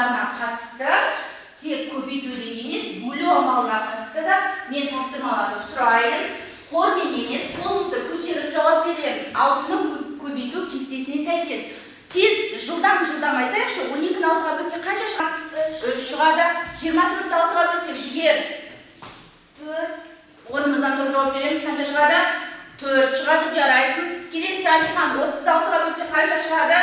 амалдарына қатысты, тек көбейтудің емес, бөлу амалына қатысты да мен тапсырмаларды сұрайын. Қолмен емес, қолымызды көтеріп жауап береміз. Алтының көбейту кестесіне сәйкес. Тез, жылдам-жылдам айтайықшы, 12-ні 6-ға бөлсек қанша шығады? 3 шығады. 24-ті 6-ға бөлсек, Жігер. 4. Орнымыздан тұрып жауап береміз, қанша шығады? 4 шығады, жарайсың. Келесі Әлихан, 30-ды 6-ға бөлсек қанша шығады?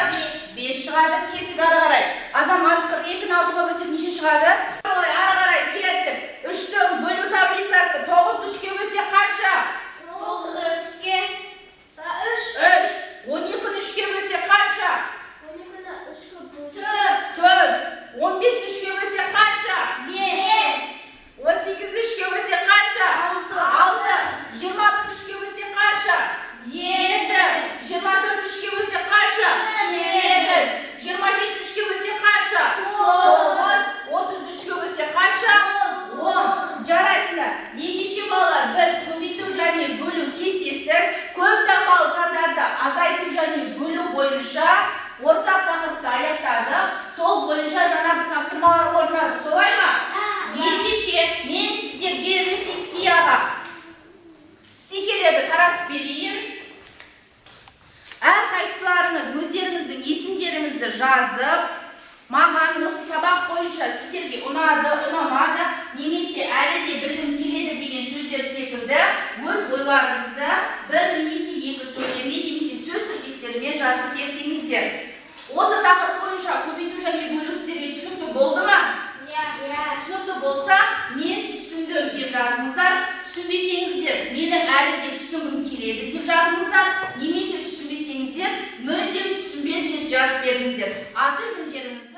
5 шығады. Кеттік ары қарай. Азамат, 42-ні 6-ға бөлсек неше шығады? Солай, ары қарай кеттік. 3-тің бөлу таблицасы, 9-ды 3-ке бөлсек қанша? 9-ке 3. 3. 12-ні 3-ке бөлсек қанша? 12-ні 3-ке бөлсек 4. 15-ті 3-ке бөлсек қанша? 5. 18-ді 3-ке бөлсек қанша? 6. 6. 21-ді 3-ке бөлсек қанша? 7. 24-ті 3-ке бөлсек қанша? 8. 27-ті 3-ке бөлсек қанша? 9. 30-ды 3-ке бөлсек қанша? 10. Жарайсыңдар. Ендеше балалар, біз көбейту және бөлу кестесі көп таңбалы сандарды азайту және бөлу бойынша ортақ тақырыпты аяқтадық. Сол бойынша жаңа біз тапсырмалар орындадық. Солай ма? Ендеше мен сіздерге рефлексияға стикерлерді таратып берейін. Әрқайсыларыңыз өздеріңіздің есімдеріңізді жазып, маған осы сабақ бойынша сіздерге ұнады, ұнамады, немесе әлі де білгім келеді деген сөздер секілді өз ойларыңызды бір немесе екі сөйлеммен немесе сөз тіркестерімен жазып берсеңіздер. Осы тақырып бойынша көбейту және бөлу сіздерге түсінікті болды ма? Иә. Түсінікті болса, мен түсіндім деп жазыңыздар. Түсінбесеңіздер, менің әлі де түсінгім келеді деп жазыңыздар. Немесе түсінбесеңіздер, мүлдем түсінбедім деп жазып беріңіздер. Аты жөндеріңізді